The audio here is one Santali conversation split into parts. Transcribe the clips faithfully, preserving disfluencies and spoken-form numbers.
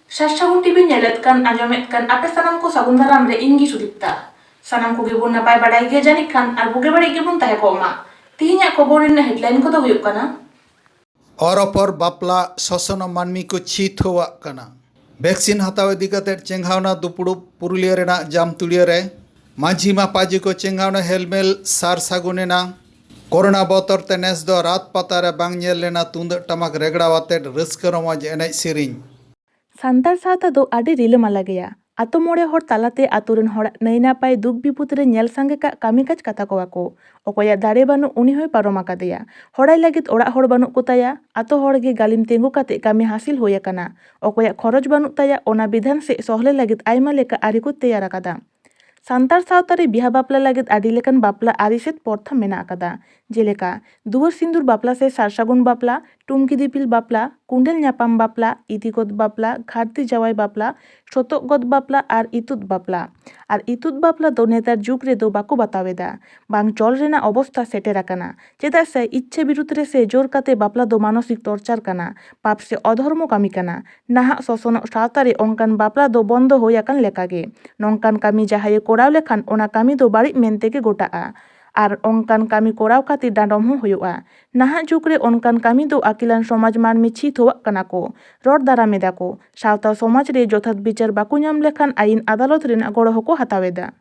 ᱥᱟᱨ ᱥᱟᱹᱜᱩᱱ ᱴᱤᱵᱷᱤ ᱧᱮᱞᱮᱫ ᱠᱟᱱ, ᱟᱸᱡᱚᱢᱮᱫ ᱠᱟᱱ ᱟᱯᱮ ᱥᱟᱱᱟᱢ ᱠᱚ ᱥᱟᱹᱜᱩᱱ ᱫᱟᱨᱟᱢ ᱨᱮ ᱤᱧ ᱜᱮ ᱥᱩᱫᱤᱯᱛᱟ᱾ ᱥᱟᱱᱟᱢ ᱠᱚᱜᱮ ᱵᱚᱱ ᱱᱟᱯᱟᱭ ᱵᱟᱲᱟᱭ ᱜᱮᱭᱟ ᱡᱟᱹᱱᱤᱡ ᱠᱷᱟᱱ, ᱟᱨ ᱵᱩᱜᱤ ᱵᱟᱹᱲᱤᱡ ᱜᱮᱵᱚᱱ ᱛᱟᱦᱮᱸ ᱠᱚᱜ ᱢᱟ᱾ ᱛᱤᱦᱤᱧᱟᱜ ᱠᱷᱚᱵᱚᱨ ᱨᱮᱱᱟᱜ ᱦᱮᱰᱞᱟᱭᱤᱱ ᱠᱚᱫᱚ ᱦᱩᱭᱩᱜ ᱠᱟᱱᱟ᱾ ᱚᱨ ᱚᱯᱚᱨ ᱵᱟᱯᱞᱟ ᱥᱚᱥᱚᱱᱚᱜ ᱢᱟᱹᱱᱢᱤ ᱠᱚ ᱪᱷᱤ ᱛᱷᱩᱣᱟᱜ ᱠᱟᱱᱟ᱾ ᱵᱷᱮᱠᱥᱤᱱ ᱦᱟᱛᱟᱣ ᱤᱫᱤ ᱠᱟᱛᱮ ᱪᱮᱸᱜᱷᱟᱣᱱᱟ ᱫᱩᱯᱲᱩᱵ ᱯᱩᱨᱩᱞᱤᱭᱟᱹ ᱨᱮᱱᱟᱜ ᱡᱟᱢᱛᱩᱲᱤᱭᱟᱹ ᱨᱮ᱾ ᱢᱟᱹᱡᱷᱤ ᱢᱟᱯᱟᱡᱤ ᱠᱚ ᱪᱮᱸᱜᱷᱟᱣᱱᱟ ᱦᱮᱞᱢᱮᱞ ᱥᱟᱨ ᱥᱟᱹᱜᱩᱱ ᱮᱱᱟ᱾ ᱠᱳᱨᱳᱱᱟ ᱵᱚᱛᱚᱨ ᱛᱮ ᱱᱮᱥ ᱫᱚ ᱨᱟᱛ ᱯᱟᱛᱟ ᱨᱮ ᱵᱟᱝ ᱧᱮᱞ ᱞᱮᱱᱟ ᱛᱩᱢᱫᱟᱹᱜ ᱴᱟᱢᱟᱠ ᱨᱮᱜᱽᱲᱟ ᱟᱛᱮᱫ ᱨᱟᱹᱥᱠᱟᱹ ᱨᱚᱢᱚᱡᱽ ᱮᱱᱮᱡ ᱥᱮᱨᱮᱧ᱾ ᱥᱟᱱᱛᱟᱲ ᱥᱟᱶᱛᱟ ᱫᱚ ᱟᱹᱰᱤ ᱨᱤᱞᱟᱹᱢᱟᱞᱟ ᱜᱮᱭᱟ᱾ ᱟᱛᱳ ᱢᱚᱬᱮ ᱦᱚᱲ ᱛᱟᱞᱟᱛᱮ ᱟᱛᱳ ᱨᱮᱱ ᱦᱚᱲᱟᱜ ᱱᱟᱹᱭ ᱱᱟᱯᱟᱭ ᱫᱩᱠ ᱵᱤᱯᱚᱫ ᱨᱮ ᱧᱮᱞ ᱥᱟᱸᱜᱮ ᱠᱟᱜ ᱠᱟᱹᱢᱤ ᱠᱟᱡᱽ ᱠᱟᱛᱟ ᱠᱚᱣᱟ ᱠᱚ᱾ ᱚᱠᱚᱭᱟᱜ ᱫᱟᱲᱮ ᱵᱟᱹᱱᱩᱜ ᱩᱱᱤ ᱦᱚᱸᱭ ᱯᱟᱨᱚᱢ ᱟᱠᱟᱫᱮᱭᱟ᱾ ᱦᱚᱲᱟᱭ ᱞᱟᱹᱜᱤᱫ ᱚᱲᱟᱜ ᱦᱚᱲ ᱵᱟᱹᱱᱩᱜ ᱠᱚ ᱛᱟᱭᱟ᱾ ᱟᱛᱳ ᱦᱚᱲ ᱜᱮ ᱜᱟᱹᱞᱤᱢ ᱛᱤᱸᱜᱩ ᱠᱟᱛᱮ ᱠᱟᱹᱢᱤ ᱦᱟᱹᱥᱤᱞ ᱦᱩᱭ ᱟᱠᱟᱱᱟ᱾ ᱚᱠᱚᱭᱟᱜ ᱠᱷᱚᱨᱚᱪ ᱵᱟᱹᱱᱩᱜ ᱛᱟᱭᱟ, ᱚᱱᱟ ᱵᱤᱫᱷᱟᱱ ᱥᱮᱫ ᱥᱚᱦᱞᱮ ᱞᱟᱹᱜᱤᱫ ᱟᱭᱢᱟ ᱞᱮᱠᱟ ᱟᱹᱨᱤ ᱠᱚ ᱛᱮᱭᱟᱨ ᱟᱠᱟᱫᱟ᱾ ᱥᱟᱱᱛᱟᱲ ᱥᱟᱶᱛᱟ ᱨᱮ ᱵᱤᱦᱟ ᱵᱟᱯᱞᱟ ᱞᱟᱹᱜᱤᱫ ᱟᱹᱰᱤ ᱞᱮᱠᱟᱱ ᱵᱟᱯᱞᱟ ᱟᱹᱨᱤ ᱥᱮᱫ ᱯᱚᱨᱛᱷᱟ ᱢᱮᱱᱟᱜ ᱟᱠᱟᱫᱟ, ᱡᱮᱞᱮᱠᱟ ᱫᱩᱣᱟᱹᱨ ᱥᱤᱸᱫᱩᱨ ᱵᱟᱯᱞᱟ ᱥᱮ ᱥᱟᱨ ᱥᱟᱹᱜᱩᱱ ᱵᱟᱯᱞᱟ, ᱴᱩᱝᱠᱤ ᱫᱤᱯᱤᱞ ᱵᱟᱯᱞᱟ, ᱠᱩᱸᱰᱮᱞ ᱧᱟᱯᱟᱢ ᱵᱟᱯᱞᱟ, ᱤᱫᱤ ᱜᱚᱫ ᱵᱟᱯᱞᱟ, ᱜᱷᱟᱹᱨᱫᱤ ᱡᱟᱶᱟᱭ ᱵᱟᱯᱞᱟ, ᱥᱚᱛᱚᱜ ᱜᱚᱫ ᱵᱟᱯᱞᱟ ᱟᱨ ᱤᱛᱩᱫ ᱵᱟᱯᱞᱟ᱾ ᱟᱨ ᱤᱛᱩᱫ ᱵᱟᱯᱞᱟ ᱫᱚ ᱱᱮᱛᱟᱨ ᱡᱩᱜᱽ ᱨᱮᱫᱚ ᱵᱟᱠᱚ ᱵᱟᱛᱟᱣ ᱮᱫᱟ, ᱵᱟᱝ ᱪᱚᱞ ᱨᱮᱱᱟᱜ ᱚᱵᱚᱥᱛᱟ ᱥᱮᱴᱮᱨ ᱟᱠᱟᱱᱟ᱾ ᱪᱮᱫᱟᱜ ᱥᱮ ᱤᱪᱪᱷᱟᱹ ᱵᱤᱨᱩᱫᱷ ᱨᱮ ᱥᱮ ᱡᱳᱨ ᱠᱟᱛᱮ ᱵᱟᱯᱞᱟ ᱫᱚ ᱢᱟᱱᱚᱥᱤᱠ ᱴᱚᱨᱪᱟᱨ ᱠᱟᱱᱟ, ᱯᱟᱯ ᱥᱮ ᱚᱫᱷᱚᱨᱢᱚ ᱠᱟᱹᱢᱤ ᱠᱟᱱᱟ᱾ ᱱᱟᱦᱟᱜ ᱥᱚᱥᱚᱱᱚᱜ ᱥᱟᱶᱛᱟ ᱨᱮ ᱚᱱᱠᱟᱱ ᱵᱟᱯᱞᱟ ᱫᱚ ᱵᱚᱱᱫᱚ ᱦᱩᱭ ᱟᱠᱟᱱ ᱞᱮᱠᱟᱜᱮ᱾ ᱱᱚᱝᱠᱟᱱ ᱠᱟᱹᱢᱤ ᱡᱟᱦᱟᱸᱭᱮ ᱠᱚᱨᱟᱣ ᱞᱮᱠᱷᱟᱱ ᱚᱱᱟ ᱠᱟᱹᱢᱤ ᱫᱚ ᱵᱟᱹᱲᱤᱡ ᱢᱮᱱᱛᱮ ᱜᱮ ᱜᱚᱴᱟᱜᱼᱟ᱾ ᱟᱨ ᱚᱱᱠᱟᱱ ᱠᱟᱹᱢᱤ ᱠᱚᱨᱟᱣ ᱠᱟᱛᱮ ᱰᱟᱸᱰᱚᱢ ᱦᱚᱸ ᱦᱩᱭᱩᱜᱼᱟ᱾ ᱱᱟᱦᱟᱜ ᱡᱩᱜᱽ ᱨᱮ ᱚᱱᱠᱟᱱ ᱠᱟᱹᱢᱤ ᱫᱚ ᱟᱹᱠᱤᱞᱟᱱ ᱥᱚᱢᱟᱡᱽ ᱢᱟᱹᱱᱢᱤ ᱪᱷᱤ ᱛᱷᱩᱣᱟᱜ ᱠᱟᱱᱟ ᱠᱚ, ᱨᱚᱲ ᱫᱟᱨᱟᱢ ᱮᱫᱟ ᱠᱚ᱾ ᱥᱟᱶᱛᱟ ᱥᱚᱢᱟᱡᱽ ᱨᱮ ᱡᱚᱛᱷᱟᱛ ᱵᱤᱪᱟᱹᱨ ᱵᱟᱠᱚ ᱧᱟᱢ ᱞᱮᱠᱷᱟᱱ ᱟᱹᱭᱤᱱ ᱟᱫᱟᱞᱚᱛ ᱨᱮᱱᱟᱜ ᱜᱚᱲᱚ ᱦᱚᱸᱠᱚ ᱦᱟᱛᱟᱣ ᱮᱫᱟ᱾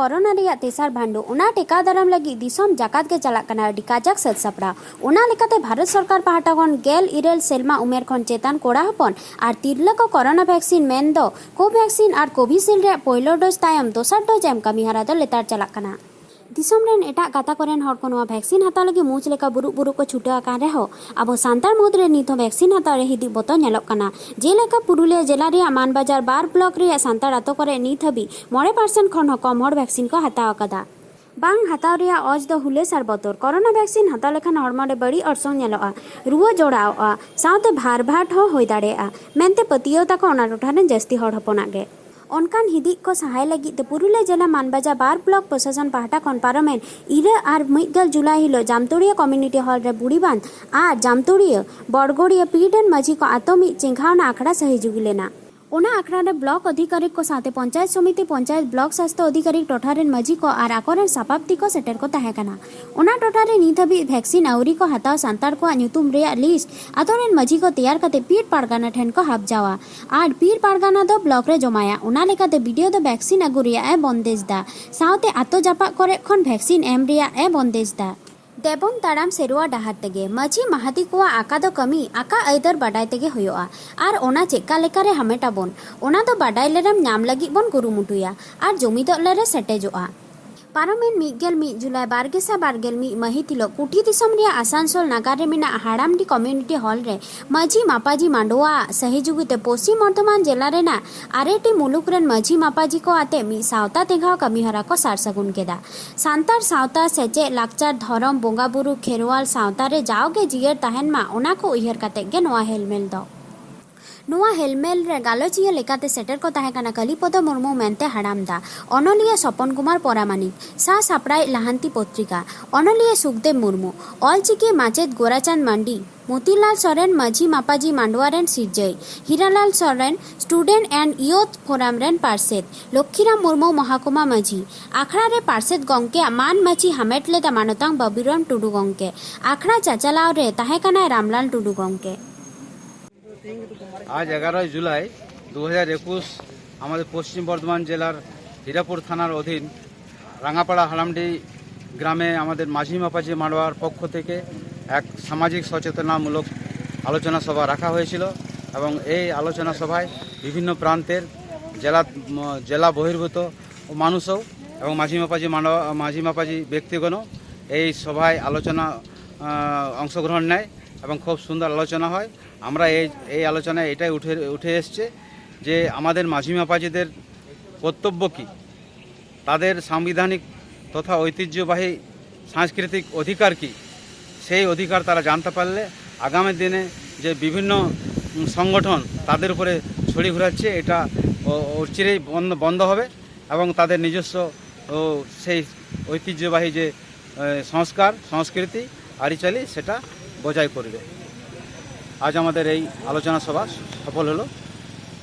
ᱠᱚᱨᱳᱱᱟ ᱨᱮᱭᱟᱜ ᱛᱮᱥᱟᱨ ᱵᱷᱟᱱᱰᱩ, ᱚᱱᱟ ᱴᱮᱠᱟᱣ ᱫᱟᱨᱟᱢ ᱞᱟᱹᱜᱤᱫ ᱫᱤᱥᱚᱢ ᱡᱟᱠᱟᱛ ᱜᱮ ᱪᱟᱞᱟᱜ ᱠᱟᱱᱟ ᱟᱹᱰᱤ ᱠᱟᱡᱟᱠ ᱥᱟᱹᱛ ᱥᱟᱯᱲᱟᱣ᱾ ᱚᱱᱟ ᱞᱮᱠᱟᱛᱮ ᱵᱷᱟᱨᱚᱛ ᱥᱚᱨᱠᱟᱨ ᱯᱟᱦᱴᱟ ᱠᱷᱚᱱ ᱜᱮᱞ ᱤᱨᱟᱹᱞ ᱥᱮᱨᱢᱟ ᱩᱢᱮᱨ ᱠᱷᱚᱱ ᱪᱮᱛᱟᱱ ᱠᱚᱲᱟ ᱦᱚᱯᱚᱱ ᱟᱨ ᱛᱤᱨᱞᱟᱹ ᱠᱚ ᱠᱚᱨᱳᱱᱟ ᱵᱷᱮᱠᱥᱤᱱ ᱢᱮᱱᱫᱚ ᱠᱳᱵᱷᱮᱠᱥᱤᱱ ᱟᱨ ᱠᱳᱵᱷᱤᱥᱤᱞᱰ ᱨᱮᱭᱟᱜ ᱯᱳᱭᱞᱳ ᱰᱳᱡᱽ ᱛᱟᱭᱚᱢ ᱫᱚᱥᱟᱨ ᱰᱳᱡᱽ ᱮᱢ ᱠᱟᱹᱢᱤ ᱦᱚᱨᱟ ᱫᱚ ᱞᱮᱛᱟᱲ ᱪᱟᱞᱟᱜ ᱠᱟᱱᱟ᱾ ᱫᱤᱥᱚᱢ ᱨᱮᱱ ᱮᱴᱟᱜ ᱜᱟᱛᱟᱠ ᱠᱚᱨᱮᱱ ᱦᱚᱲ ᱠᱚ ᱱᱚᱣᱟ ᱵᱷᱮᱠᱥᱤᱱ ᱦᱟᱛᱟᱣ ᱞᱟᱹᱜᱤᱫ ᱢᱩᱸᱡ ᱞᱮᱠᱟ ᱵᱩᱨᱩᱜ ᱵᱩᱨᱩᱜ ᱠᱚ ᱪᱷᱩᱴᱟᱹᱣ ᱟᱠᱟᱱ ᱨᱮᱦᱚᱸ, ᱟᱵᱚ ᱥᱟᱱᱛᱟᱲ ᱢᱩᱫᱽ ᱨᱮ ᱱᱤᱛ ᱦᱚᱸ ᱵᱷᱮᱠᱥᱤᱱ ᱦᱟᱛᱟᱣ ᱨᱮ ᱦᱤᱫᱤᱡ ᱵᱚᱛᱚᱨ ᱧᱮᱞᱚᱜ ᱠᱟᱱᱟ᱾ ᱡᱮᱞᱮᱠᱟ ᱯᱩᱨᱩᱞᱤᱭᱟᱹ ᱡᱮᱞᱟ ᱨᱮᱭᱟᱜ ᱢᱟᱱᱵᱟᱡᱟᱨ ᱵᱟᱨ ᱵᱞᱚᱠ ᱨᱮᱭᱟᱜ ᱥᱟᱱᱛᱟᱲ ᱟᱛᱳ ᱠᱚᱨᱮ ᱱᱤᱛ ᱦᱟᱹᱵᱤᱡ ᱢᱚᱬᱮ ᱯᱟᱨᱥᱮᱱᱴ ᱠᱷᱚᱱ ᱦᱚᱸ ᱠᱚᱢ ᱦᱚᱲ ᱵᱷᱮᱠᱥᱤᱱ ᱠᱚ ᱦᱟᱛᱟᱣ ᱟᱠᱟᱫᱟ᱾ ᱵᱟᱝ ᱦᱟᱛᱟᱣ ᱨᱮᱭᱟᱜ ᱚᱡᱽ ᱫᱚ ᱦᱩᱞᱟᱹᱥ ᱟᱨ ᱵᱚᱛᱚᱨ᱾ ᱠᱚᱨᱳᱱᱟ ᱵᱷᱮᱠᱥᱤᱱ ᱦᱟᱛᱟᱣ ᱞᱮᱠᱷᱟᱱ ᱦᱚᱲᱢᱚ ᱨᱮ ᱵᱟᱹᱲᱤᱡ ᱚᱨᱥᱚᱝ ᱧᱮᱞᱚᱜᱼᱟ, ᱨᱩᱣᱟᱹ ᱡᱚᱲᱟᱣᱚᱜᱼᱟ, ᱥᱟᱶᱛᱮ ᱵᱷᱟᱨᱵᱷᱟᱴ ᱦᱚᱸ ᱦᱩᱭ ᱫᱟᱲᱮᱭᱟᱜᱼᱟ ᱢᱮᱱᱛᱮ ᱯᱟᱹᱛᱭᱟᱹᱣ ᱛᱟᱠᱚ ᱚᱱᱟ ᱴᱚᱴᱷᱟ ᱨᱮᱱ ᱡᱟᱹᱥᱛᱤ ᱦᱚᱲ ᱦᱚᱯᱚᱱᱟᱜ ᱜᱮ᱾ ᱚᱱᱠᱟᱱ ᱦᱤᱫᱤᱡ ᱠᱚ ᱥᱟᱦᱟᱭ ᱞᱟᱹᱜᱤᱫ ᱛᱮ ᱯᱩᱨᱩᱞᱤᱭᱟᱹ ᱡᱮᱞᱟ ᱢᱟᱱᱵᱟᱡᱟᱨ ᱵᱟᱨ ᱵᱞᱚᱠ ᱯᱨᱚᱥᱟᱥᱚᱱ ᱯᱟᱦᱴᱟ ᱠᱷᱚᱱ ᱯᱟᱨᱚᱢᱮᱱ ᱤᱨᱟᱹ ᱟᱨ ᱢᱤᱫ ᱜᱮᱞ ᱡᱩᱞᱟᱭ ᱦᱤᱞᱳᱜ ᱡᱟᱢᱛᱩᱲᱤᱭᱟᱹ ᱠᱚᱢᱤᱭᱩᱱᱤᱴᱤ ᱦᱚᱞ ᱨᱮ ᱵᱩᱲᱤᱵᱟᱸᱫᱷ ᱟᱨ ᱡᱟᱢᱛᱩᱲᱤᱭᱟᱹ ᱵᱚᱲᱜᱚᱲᱤᱭᱟᱹ ᱯᱤᱲ ᱨᱮᱱ ᱢᱟᱹᱡᱷᱤ ᱠᱚ ᱟᱛᱳ ᱢᱤᱫ ᱪᱮᱸᱜᱷᱟᱣᱱᱟ ᱟᱠᱷᱲᱟ ᱥᱟᱹᱦᱤ ᱡᱩᱜᱤ ᱞᱮᱱᱟ᱾ ᱚᱱᱟ ᱟᱠᱷᱲᱟ ᱨᱮ ᱵᱞᱚᱠ ᱚᱫᱷᱤᱠᱟᱨᱤᱠ ᱠᱚ ᱥᱟᱶᱛᱮ ᱯᱚᱧᱪᱟᱭᱮᱛ ᱥᱚᱢᱤᱛᱤ, ᱯᱚᱧᱪᱟᱭᱮᱛ ᱵᱞᱚᱠ ᱥᱟᱥᱛᱷᱚ ᱚᱫᱷᱤᱠᱟᱨᱤᱠ, ᱴᱚᱴᱷᱟ ᱨᱮᱱ ᱢᱟᱹᱡᱷᱤ ᱠᱚ ᱟᱨ ᱟᱠᱚᱨᱮᱱ ᱥᱟᱯᱟᱵ ᱛᱤ ᱠᱚ ᱥᱮᱴᱮᱨ ᱠᱚ ᱛᱟᱦᱮᱸ ᱠᱟᱱᱟ᱾ ᱚᱱᱟ ᱴᱚᱴᱷᱟ ᱨᱮ ᱱᱤᱛ ᱦᱟᱹᱵᱤᱡ ᱵᱷᱮᱠᱥᱤᱱ ᱟᱹᱣᱨᱤ ᱠᱚ ᱦᱟᱛᱟᱣ ᱥᱟᱱᱛᱟᱲ ᱠᱚᱣᱟᱜ ᱧᱩᱛᱩᱢ ᱨᱮᱭᱟᱜ ᱞᱤᱥᱴ ᱟᱛᱳ ᱨᱮᱱ ᱢᱟᱹᱡᱷᱤ ᱠᱚ ᱛᱮᱭᱟᱨ ᱠᱟᱛᱮ ᱯᱤᱲ ᱯᱟᱨᱜᱟᱱᱟ ᱴᱷᱮᱱ ᱠᱚ ᱦᱟᱯᱡᱟᱣᱟ ᱟᱨ ᱯᱤᱲ ᱯᱟᱨᱜᱟᱱᱟ ᱫᱚ ᱵᱞᱚᱠ ᱨᱮ ᱡᱚᱢᱟᱭᱟ᱾ ᱚᱱᱟ ᱞᱮᱠᱟᱛᱮ ᱵᱤᱰᱤᱳ ᱫᱚ ᱵᱷᱮᱠᱥᱤᱱ ᱟᱹᱜᱩ ᱨᱮᱭᱟᱜ ᱮ ᱵᱚᱱᱫᱮᱡᱽ ᱫᱟ, ᱥᱟᱶᱛᱮ ᱟᱛᱳ ᱡᱟᱯᱟᱜ ᱠᱚᱨᱮ ᱠᱷᱚᱱ ᱵᱷᱮᱠᱥᱤᱱ ᱮᱢ ᱨᱮᱭᱟᱜ ᱮ ᱵᱚᱱᱫᱮᱡᱽ ᱫᱟ᱾ ᱫᱮᱵᱚᱱ ᱛᱟᱲᱟᱢ ᱥᱮᱨᱣᱟ ᱰᱟᱦᱟᱨ ᱛᱮᱜᱮ᱾ ᱢᱟᱹᱡᱷᱤ ᱢᱟᱦᱟᱛᱤ ᱠᱚᱣᱟᱜ ᱟᱠᱟ ᱫᱚ ᱠᱟᱹᱢᱤ, ᱟᱠᱟ ᱟᱹᱭᱫᱟᱹᱨ ᱵᱟᱰᱟᱭ ᱛᱮᱜᱮ ᱦᱩᱭᱩᱜᱼᱟ ᱟᱨ ᱚᱱᱟ ᱪᱮᱫᱠᱟ ᱞᱮᱠᱟᱨᱮ ᱦᱟᱢᱮᱴ ᱟᱵᱚᱱ, ᱚᱱᱟ ᱫᱚ ᱵᱟᱰᱟᱭ ᱞᱮᱨᱮᱢ ᱧᱟᱢ ᱞᱟᱹᱜᱤᱫ ᱵᱚᱱ ᱠᱩᱨᱩᱢᱩᱴᱩᱭᱟ ᱟᱨ ᱡᱩᱢᱤᱫᱚᱜ ᱞᱮᱨᱮ ᱥᱮᱴᱮᱡᱚᱜᱼᱟ᱾ ᱯᱟᱨᱚᱢᱮᱱ ᱢᱤᱫ ᱜᱮᱞ ᱢᱤᱫ ᱡᱩᱞᱟᱭ ᱵᱟᱨ ᱜᱮᱥᱟᱭ ᱵᱟᱨ ᱜᱮᱞ ᱢᱤᱫ ᱢᱟᱹᱦᱤᱛ ᱦᱤᱞᱳᱜ ᱠᱩᱴᱷᱤ ᱫᱤᱥᱚᱢ ᱨᱮᱭᱟᱜ ᱟᱥᱟᱱᱥᱳᱞ ᱱᱟᱜᱟᱨ ᱨᱮ ᱢᱮᱱᱟᱜ ᱦᱟᱲᱟᱢᱰᱤ ᱠᱚᱢᱤᱭᱩᱱᱤᱴᱤ ᱦᱚᱞ ᱨᱮ ᱢᱟᱹᱡᱷᱤ ᱢᱟᱯᱟᱡᱤ ᱢᱟᱰᱣᱟ ᱟᱜ ᱥᱟᱹᱦᱤᱡᱩᱜᱤ ᱛᱮ ᱯᱚᱥᱪᱤᱢ ᱵᱚᱨᱫᱷᱚᱢᱟᱱ ᱡᱮᱞᱟ ᱨᱮᱱᱟᱜ ᱟᱨᱮᱴᱤ ᱢᱩᱞᱩᱠ ᱨᱮᱱ ᱢᱟᱹᱡᱷᱤ ᱢᱟᱯᱟᱡᱤ ᱠᱚ ᱟᱛᱮ ᱢᱤᱫ ᱥᱟᱶᱛᱟ ᱛᱮᱸᱜᱷᱟᱣ ᱠᱟᱹᱢᱤ ᱦᱚᱨᱟ ᱠᱚ ᱥᱟᱨ ᱥᱟᱹᱜᱩᱱ ᱠᱮᱫᱟ᱾ ᱥᱟᱱᱛᱟᱲ ᱥᱟᱶᱛᱟ, ᱥᱮᱪᱮᱫ, ᱞᱟᱠᱪᱟᱨ, ᱫᱷᱚᱨᱚᱢ, ᱵᱚᱸᱜᱟ ᱵᱩᱨᱩ, ᱠᱷᱮᱨᱣᱟᱞ ᱥᱟᱶᱛᱟ ᱨᱮ ᱡᱟᱣᱜᱮ ᱡᱤᱭᱟᱹᱲ ᱛᱟᱦᱮᱱ ᱢᱟ, ᱚᱱᱟ ᱠᱚ ᱩᱭᱦᱟᱹᱨ ᱠᱟᱛᱮ ᱜᱮ ᱱᱚᱣᱟ ᱦᱮᱞᱢᱮᱞ ᱫᱚ᱾ ᱱᱚᱣᱟ ᱦᱮᱞᱢᱮᱞ ᱨᱮ ᱜᱟᱞᱚᱪᱤᱭᱟᱹ ᱞᱮᱠᱟᱛᱮ ᱥᱮᱴᱮᱨ ᱠᱚ ᱛᱟᱦᱮᱸ ᱠᱟᱱᱟ ᱠᱟᱞᱤᱯᱚᱫᱚ ᱢᱩᱨᱢᱩ ᱢᱮᱱᱛᱮ ᱦᱟᱲᱟᱢ ᱫᱟ, ᱚᱱᱚᱞᱤᱭᱟᱹ ᱥᱚᱯᱚᱱ ᱠᱩᱢᱟᱨ ᱯᱚᱨᱟᱢᱟᱱᱤᱠ, ᱥᱟᱶ ᱥᱟᱯᱲᱟᱣᱤᱡ ᱞᱟᱦᱟᱱᱛᱤ ᱯᱚᱛᱨᱤᱠᱟ, ᱚᱱᱚᱞᱤᱭᱟᱹ ᱥᱩᱠᱫᱮᱵ ᱢᱩᱨᱢᱩ, ᱚᱞᱪᱤᱠᱤ ᱢᱟᱪᱮᱫ ᱜᱳᱨᱟᱪᱟᱸᱫᱽ ᱢᱟᱱᱰᱤ, ᱢᱚᱛᱤᱞᱟᱞ ᱥᱚᱨᱮᱱ ᱢᱟᱹᱡᱷᱤ ᱢᱟᱯᱟᱡᱤ ᱢᱟᱰᱣᱟ ᱨᱮᱱ ᱥᱤᱨᱡᱟᱹᱭᱤᱡ, Hiralal Soren Student and Youth Forum ᱨᱮᱱ ᱯᱟᱨᱥᱮᱛ, ᱞᱚᱠᱠᱷᱤᱨᱟᱢ ᱢᱩᱨᱢᱩ ᱢᱚᱦᱟᱠᱩᱢᱟ ᱢᱟᱹᱡᱷᱤ, ᱟᱠᱷᱲᱟ ᱨᱮ ᱯᱟᱨᱥᱮᱛ ᱜᱚᱢᱠᱮᱭᱟᱜ ᱢᱟᱹᱱ ᱢᱟᱹᱪᱤ ᱦᱟᱢᱮᱴ ᱞᱮᱫᱟ ᱢᱟᱱᱚᱛᱟᱝ ᱵᱟᱵᱩᱨᱟᱢ ᱴᱩᱰᱩ ᱜᱚᱢᱠᱮ, ᱟᱠᱷᱲᱟ ᱪᱟᱪᱟᱞᱟᱣ ᱨᱮ ᱛᱟᱦᱮᱸ ᱠᱟᱱᱟᱭ ᱨᱟᱢᱞᱟᱞ ᱴᱩᱰᱩ ᱜᱚᱢᱠᱮ᱾ আজ এগারোই জুলাই দু হাজার একুশ আমাদের পশ্চিম বর্ধমান জেলার হীরাপুর থানার অধীন রাঙাপাড়া হালামডি গ্রামে আমাদের মাঝি মাপাজি মান্ডাওয়ার পক্ষ থেকে এক সামাজিক সচেতনামূলক আলোচনা সভা রাখা হয়েছিল এবং এই আলোচনা সভায় বিভিন্ন প্রান্তের জেলা, উম, জেলা বহির্ভূত মানুষও এবং মাঝি মাপাজি মান্ডাওয়া, মাঝি মাপাজি ব্যক্তিগণও এই সভায় আলোচনা, আহ, অংশগ্রহণ নেয় এবং খুব সুন্দর আলোচনা হয়। আমরা এই, এই আলোচনায় এটাই উঠে, উঠে এসছে যে আমাদের মাঝি মাপাজিদের কর্তব্য কী, তাদের সাংবিধানিক তথা ঐতিহ্যবাহী সাংস্কৃতিক অধিকার কী, সেই অধিকার তারা জানতে পারলে আগামী দিনে যে বিভিন্ন, উম, সংগঠন তাদের উপরে ছড়ি ঘোরাচ্ছে, এটা অ-, অচিরেই বন্ধ, বন্ধ হবে এবং তাদের নিজস্ব, ও, সেই ঐতিহ্যবাহী যে, এ, সংস্কার, সংস্কৃতি, আরিচালি, সেটা বজায় করবে। আজ আমাদের এই আলোচনা সভা সফল হলো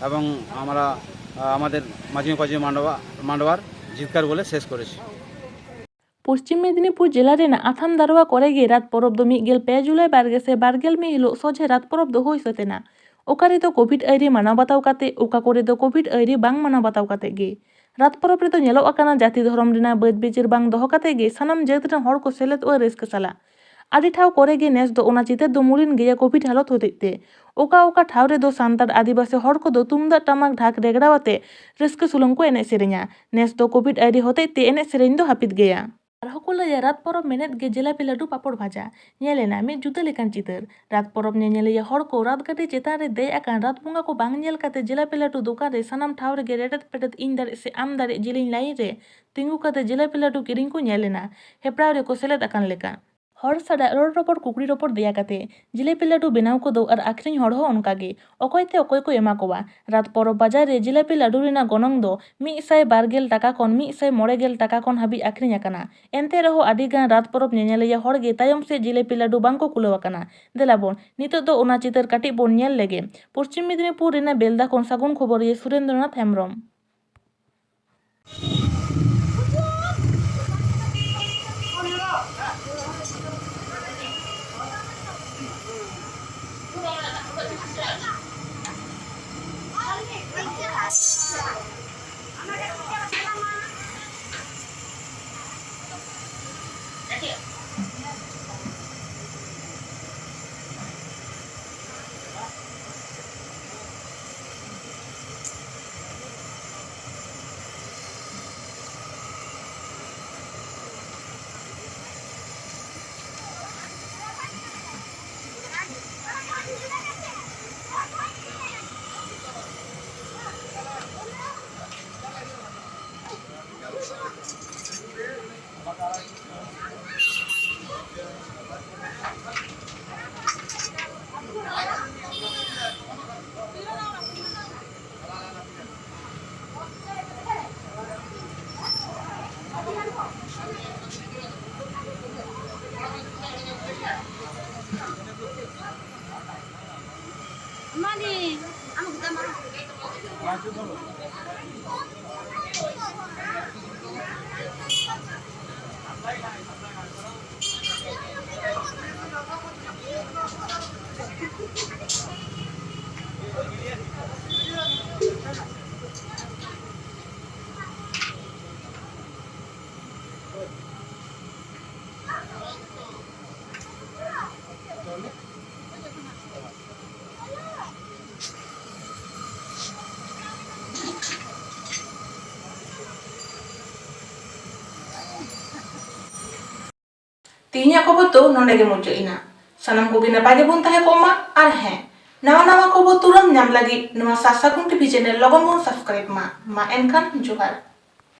এবং আমরা, আহ, আমাদের মাঝি মাপাজি মান্ডাওয়া, মান্ডাওয়ার জিতকার বলে শেষ করেছি। ᱯᱚᱥᱪᱤᱢ ᱢᱮᱫᱤᱱᱤᱯᱩᱨ ᱡᱮᱞᱟ ᱨᱮᱱᱟᱜ ᱟᱛᱷᱟᱢ ᱫᱟᱨᱣᱟ ᱠᱚᱨᱮ ᱜᱮ ᱨᱟᱛ ᱯᱚᱨᱚᱵᱽ ᱫᱚ ᱢᱤᱫ ᱜᱮᱞ ᱯᱮ ᱡᱩᱞᱟᱭ ᱵᱟᱨ ᱜᱮᱥᱟᱭ ᱵᱟᱨ ᱜᱮᱞ ᱢᱤᱫ ᱦᱤᱞᱳᱜ ᱥᱚᱡᱷᱮ ᱨᱟᱛ ᱯᱚᱨᱚᱵᱽ ᱫᱚ ᱦᱩᱭ ᱥᱟᱹᱛ ᱮᱱᱟ᱾ ᱚᱠᱟ ᱨᱮᱫᱚ ᱠᱳᱵᱷᱤᱰ ᱟᱹᱭᱨᱤ ᱢᱟᱱᱟᱣ ᱵᱟᱛᱟᱣ ᱠᱟᱛᱮ, ᱚᱠᱟ ᱠᱚᱨᱮ ᱫᱚ ᱠᱳᱵᱷᱤᱰ ᱟᱹᱭᱨᱤ ᱵᱟᱝ ᱢᱟᱱᱟᱣ ᱵᱟᱛᱟᱣ ᱠᱟᱛᱮ ᱜᱮ ᱨᱟᱛ ᱯᱚᱨᱚᱵᱽ ᱨᱮᱫᱚ ᱧᱮᱞᱚᱜ ᱟᱠᱟᱱᱟ ᱡᱟᱹᱛᱤ ᱫᱷᱚᱨᱚᱢ ᱨᱮᱱᱟᱜ ᱵᱟᱹᱫ ᱵᱤᱪᱟᱹᱨ ᱵᱟᱝ ᱫᱚᱦᱚ ᱠᱟᱛᱮ ᱜᱮ ᱥᱟᱱᱟᱢ ᱡᱟᱹᱛ ᱨᱮᱱ ᱦᱚᱲ ᱠᱚ ᱥᱮᱞᱮᱫᱚᱜᱼᱟ ᱨᱟᱹᱥᱠᱟᱹ ᱥᱟᱞᱟᱜ᱾ ᱟᱹᱰᱤ ᱴᱷᱟᱶ ᱠᱚᱨᱮ ᱜᱮ ᱱᱮᱥ ᱫᱚ ᱚᱱᱟ ᱪᱤᱛᱟᱹᱨ ᱫᱚ ᱢᱩᱲᱤᱱ ᱜᱮᱭᱟ ᱠᱳᱵᱷᱤᱰ ᱦᱟᱞᱚᱛ ᱦᱚᱛᱮᱡ ᱛᱮ᱾ ᱚᱠᱟ ᱚᱠᱟ ᱴᱷᱟᱶ ᱨᱮᱫᱚ ᱥᱟᱱᱛᱟᱲ ᱟᱹᱫᱤᱵᱟᱹᱥᱤ ᱦᱚᱲ ᱠᱚᱫᱚ ᱛᱩᱢᱫᱟᱜ ᱴᱟᱢᱟᱠ ᱰᱷᱟᱠ ᱨᱮᱜᱽᱲᱟ ᱟᱛᱮ ᱨᱟᱹᱥᱠᱟᱹ ᱥᱩᱞᱩᱝ ᱠᱚ ᱮᱱᱮᱡ ᱥᱮᱨᱮᱧᱟ᱾ ᱱᱮᱥ ᱫᱚ ᱠᱳᱵᱷᱤᱰ ᱟᱹᱭᱨᱤ ᱦᱚᱛᱮᱡ ᱛᱮ ᱮᱱᱮᱡ ᱥᱮᱨᱮᱧ ᱫᱚ ᱦᱟᱹᱯᱤᱫ ᱜᱮᱭᱟ᱾ ᱟᱨᱦᱚᱸ ᱠᱚ ᱞᱟᱹᱭᱟ ᱨᱟᱛ ᱯᱚᱨᱚᱵᱽ ᱢᱮᱱᱮᱫ ᱜᱮ ᱡᱤᱞᱟᱹᱯᱤ ᱞᱟᱹᱰᱩ ᱯᱟᱯᱚᱲ ᱵᱷᱟᱡᱟ᱾ ᱧᱮᱞ ᱮᱱᱟ ᱢᱤᱫ ᱡᱩᱫᱟᱹ ᱞᱮᱠᱟᱱ ᱪᱤᱛᱟᱹᱨ᱾ ᱨᱟᱛ ᱯᱚᱨᱚᱵᱽ ᱧᱮᱧᱮᱞᱤᱭᱟᱹ ᱦᱚᱲ ᱠᱚ ᱨᱟᱛ ᱜᱟᱹᱰᱤ ᱪᱮᱛᱟᱱ ᱨᱮ ᱫᱮᱡ ᱟᱠᱟᱱ ᱨᱟᱛ ᱵᱚᱸᱜᱟ ᱠᱚ ᱵᱟᱝ ᱧᱮᱞ ᱠᱟᱛᱮ ᱡᱤᱞᱟᱹᱯᱤ ᱞᱟᱹᱰᱩ ᱫᱚᱠᱟᱱ ᱨᱮ ᱥᱟᱱᱟᱢ ᱴᱷᱟᱶ ᱨᱮᱜᱮ ᱨᱮᱰᱮᱫ ᱯᱮᱰᱮᱫ ᱤᱧ ᱫᱟᱲᱮᱜ ᱥᱮ ᱟᱢ ᱫᱟᱲᱮᱜ ᱡᱤᱞᱤᱧ ᱞᱟᱭᱤᱱ ᱨᱮ ᱛᱤᱸᱜᱩ ᱠᱟᱛᱮ ᱡᱤᱞᱟᱹᱯᱤ ᱞᱟᱹᱰᱩ ᱠᱤᱨᱤᱧ ᱠᱚ ᱧᱮᱞ ᱮᱱᱟ᱾ ᱦᱮᱯᱨᱟᱣ ᱨᱮᱠᱚ ᱥᱮᱞᱮᱫ ᱟᱠᱟᱱ ᱞᱮᱠᱟ᱾ ᱦᱚᱲ ᱥᱟᱞᱟᱜ ᱨᱚᱲ ᱨᱚᱯᱚᱲ ᱠᱩᱠᱞᱤ ᱨᱚᱯᱚᱲ ᱫᱮᱭᱟ ᱠᱟᱛᱮ ᱡᱤᱞᱟᱹᱯᱤ ᱞᱟᱹᱰᱩ ᱵᱮᱱᱟᱣ ᱠᱚᱫᱚ ᱟᱨ ᱟᱠᱷᱨᱤᱧ ᱦᱚᱲ ᱦᱚᱸ ᱚᱱᱠᱟ ᱜᱮ᱾ ᱚᱠᱚᱭ ᱛᱮ ᱚᱠᱚᱭ ᱠᱚ ᱮᱢᱟ ᱠᱚᱣᱟ᱾ ᱨᱟᱛ ᱯᱚᱨᱚᱵᱽ ᱵᱟᱡᱟᱨ ᱨᱮ ᱡᱤᱞᱟᱹᱯᱤ ᱞᱟᱹᱰᱩ ᱨᱮᱱᱟᱜ ᱜᱚᱱᱚᱝ ᱫᱚ ᱢᱤᱫ ᱥᱟᱭ ᱵᱟᱨ ᱜᱮᱞ ᱴᱟᱠᱟ ᱠᱷᱚᱱ ᱢᱤᱫ ᱥᱟᱭ ᱢᱚᱬᱮ ᱜᱮᱞ ᱴᱟᱠᱟ ᱠᱷᱚᱱ ᱦᱟᱹᱵᱤᱡ ᱟᱠᱷᱨᱤᱧ ᱟᱠᱟᱱᱟ᱾ ᱮᱱᱛᱮ ᱨᱮᱦᱚᱸ ᱟᱹᱰᱤ ᱜᱟᱱ ᱨᱟᱛ ᱯᱚᱨᱚᱵᱽ ᱧᱮᱧᱮᱞᱤᱭᱟᱹ ᱦᱚᱲ ᱜᱮ ᱛᱟᱭᱚᱢ ᱥᱮᱫ ᱡᱤᱞᱟᱹᱯᱤ ᱞᱟᱹᱰᱩ ᱵᱟᱝ ᱠᱚ ᱠᱩᱞᱟᱹᱣ ᱟᱠᱟᱱᱟ᱾ ᱫᱮᱞᱟ ᱵᱚᱱ ᱱᱤᱛᱚᱜ ᱫᱚ ᱚᱱᱟ ᱪᱤᱛᱟᱹᱨ ᱠᱟᱹᱴᱤᱡ ᱵᱚᱱ ᱧᱮᱞ ᱞᱮᱜᱮ᱾ ᱯᱚᱥᱪᱤᱢ ᱢᱮᱫᱤᱱᱤᱯᱩᱨ ᱨᱮᱱᱟᱜ ᱵᱮᱞᱫᱟ ᱠᱷᱚᱱ ᱥᱟᱹᱜᱩᱱ ᱠᱷᱚᱵᱚᱨᱤᱭᱟᱹ ᱥᱩᱨᱮᱱᱫᱨᱚᱱᱟᱛᱷ ᱦᱮᱢᱵᱨᱚᱢ᱾ ᱢᱟᱹᱞᱤ, ᱟᱢ ᱜᱮ ᱫᱟᱢ ᱟᱢ᱾ ᱛᱮᱦᱮᱧᱟᱜ ᱠᱷᱚᱵᱚᱨ ᱫᱚ ᱱᱚᱰᱮ ᱜᱮ ᱢᱩᱪᱟᱹᱫ ᱮᱱᱟ᱾ ᱥᱟᱱᱟᱢ ᱠᱚᱜᱮ ᱱᱟᱯᱟᱭ ᱜᱮᱵᱚᱱ ᱛᱟᱦᱮᱸ ᱠᱚᱜ ᱢᱟ᱾ ᱟᱨ ᱦᱮᱸ, ᱱᱟᱣᱟ ᱱᱟᱣᱟ ᱠᱷᱚᱵᱚᱨ ᱛᱩᱨᱟᱹᱢ ᱧᱟᱢ ᱞᱟᱹᱜᱤᱫ ᱱᱚᱣᱟ ᱥᱟᱥᱟ ᱠᱷᱩᱱᱴᱤ ᱵᱷᱤ ᱪᱮᱱᱮᱞ ᱞᱚᱜᱚᱱ ᱵᱚᱱ ᱥᱟᱵᱥᱠᱨᱟᱭᱤᱵ ᱢᱟ᱾ ᱢᱟ ᱮᱱᱠᱷᱟᱱ ᱡᱚᱦᱟᱨ᱾